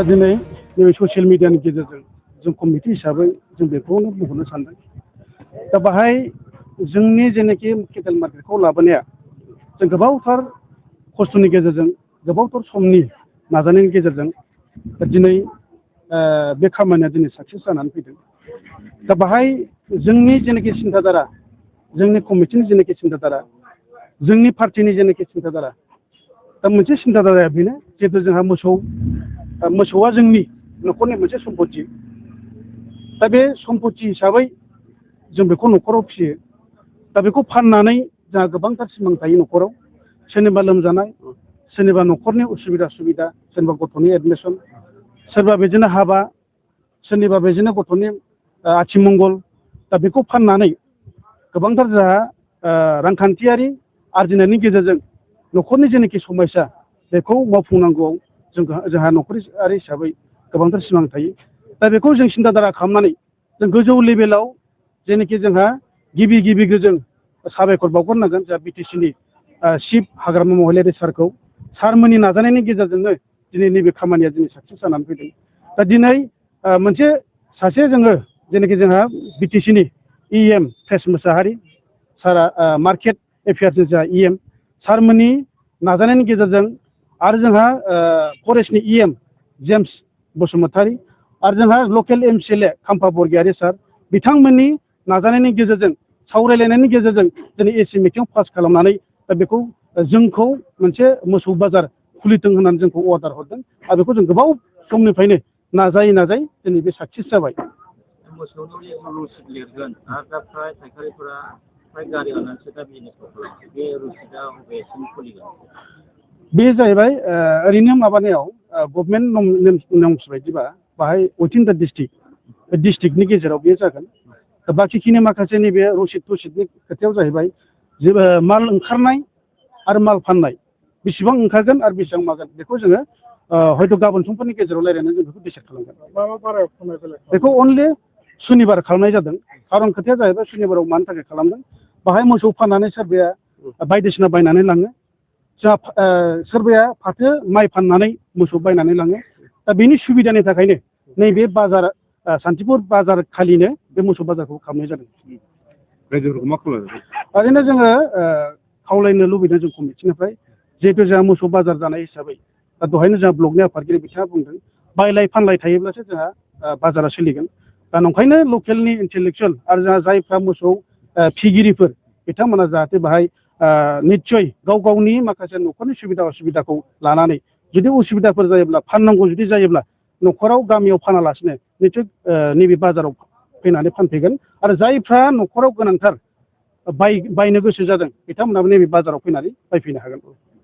दा दिनै नैबे ससियेल मिडियानि गेजेरजों जों कमिटि हिसाबै जों बेखौनो बुंहरनो सानदों। दा बाहाय जोंनि जेनाखि केटेल मार्केटखौ लाबोनाया जों गोबावथार खस्थ'नि गेजेरजों गोबावथार समनि नाजानायनि गेजेरजों दिनै बे खामानिया दिनै साक्सेस जानानै फैदों। दा बाहाय जोंनि जेनाखि सिन्थाधारा जोंनि कमिटिनि जेनाखि सिन्थाधारा जोंनि पार्टिनि जेनाखि सिन्थाधारा दा मोनसे सिन्थाधाराया बेनो जिहेतु जोंहा मोसौआ जोंनि न'खरनि मोनसे सम्पति। दा बे सम्पति हिसाबै जों बेखौ न'खराव फिसियो। दा बेखौ फाननानै जोंहा गोबांथार सिमां थायो न'खराव। सोरनिबा लोमजानाय, सोरनिबा न'खरनि उसुबिदा सुबिदा, सोरनिबा गथ'नि एडमिसन, सोरबा बिदिनो हाबा, सोरनिबा बिदिनो गथ'नि आथिमंगल। दा बेखौ फाननानै गोबांथार जोंहा रांखान्थियारि आरजिनायनि गेजेरजों न'खरनि जेनाखि समस्या बेखौ मावफुंनांगौआव जोंहा न'खरारि हिसाबै गोबांथार सिमां थायो। दा बेखौ जों सिन्थाधारा खालामनानै जों गोजौ लेभेलाव जेनाखि जोंहा गिबि जों साबायखर बावहरनांगोन जोंहा बिटिसिनि चिफ हाग्रामा महिलारि सारखौ। सारमोननि नाजानायनि गेजेरजोंनो दिनै नैबे खामानिया दिनै साक्सेस जानानै फैदों। दा दिनै मोनसे सासे जोङो जेनाखि जोंहा बिटिसिनि EM तेज मोसाहारि सारा मार्केट एफेयार्सनि जोंहा EM सारमोननि नाजानायनि गेजेरजों आरो जोंहा फरेस्टनि EM जेम्स बसुमतारी आरो जोंहा लकेल MCLA खाम्फा बरगयारि सार बिथांमोननि नाजानायनि गेजेरजों सावरायलायनायनि गेजेरजों दिनै AC मिटिं पास खालामनानै दा बेखौ जोंखौ मोनसे मोसौ बाजार खुलिथों होननानै जोंखौ अर्डार हरदों आरो बेखौ जों गोबाव समनिफ्रायनो नाजायै दिनै बे साक्सेस जाबाय। मोसौनि रसिद लिरगोन आरो दा फ्राय फायखारिफोरा फ्राय गारि लानानैसो दा बिजनेसखौ खालामो। बे रसिदआ बबेसिम खुलिगोन? बे जाहैबाय ओरैनो माबानायाव गभर्नमेन्ट नर्म्स बायदिबा बाहाय उइथिन दा डिस्ट्रिक्टनि गेजेराव बेयो जागोन। बाखिखिनि माखासे नैबे रसिदनि खोथायाव जाहैबाय जे माल ओंखारनाय आरो माल फाननाय बेसेबां ओंखारगोन आरो बेसेबां मागोन बेखौ जोङो हयथ' गाबोन समफोरनि गेजेराव रायज्लायनानै जों बेखौ डिसाइड खालामगोन। बेखौ अनलि सुनिबार खालामनाय जादों। खारन खोथाया जाहैबाय सुनिबाराव मानि थाखाय खालामदों बाहाय मोसौ फाननानै सोरबाया बायदिसिना बायनानै लाङो। जोंहा सोरबाया फाथो माइ फाननानै मोसौ बायनानै लाङो। दा बेनि सुबिदानि थाखायनो नैबे बाजार सान्तिपुर बाजार खालिनो बे मोसौ बाजारखौ खालामनाय जादों। रायजोफोरखौ मा खालामो? ओरैनो जोङो खावलायनो लुबैदों जों कमिटिनिफ्राय जिहेतु जोंहा मोसौ बाजार जानाय हिसाबै दा दहायनो जोंहा ब्लकनि आफादगिरि बिथाङा बुंदों बायलाय फानलाय थायोब्लासो जोंहा बाजारा सोलिगोन। दा नंखायनो लकेलनि इन्टेलेक्सुयेल आरो जोंहा जायफ्रा मोसौ फिगिरिफोर बिथांमोना जाहाथे बाहाय निस्सय गावनि माखासे न'खरनि सुबिदा असुबिदाखौ लानानै जुदि उसुबिदाफोर जायोब्ला फाननांगौ जुदि जायोब्ला न'खराव गामियाव फानालासिनो निस्सय नैबे बाजाराव फैनानै फानफैगोन। आरो जायफ्रा न'खराव गोनांथार बायनो गोसो जादों बिथांमोनाबो नैबे बाजाराव फैनानै बायफैनो हागोन।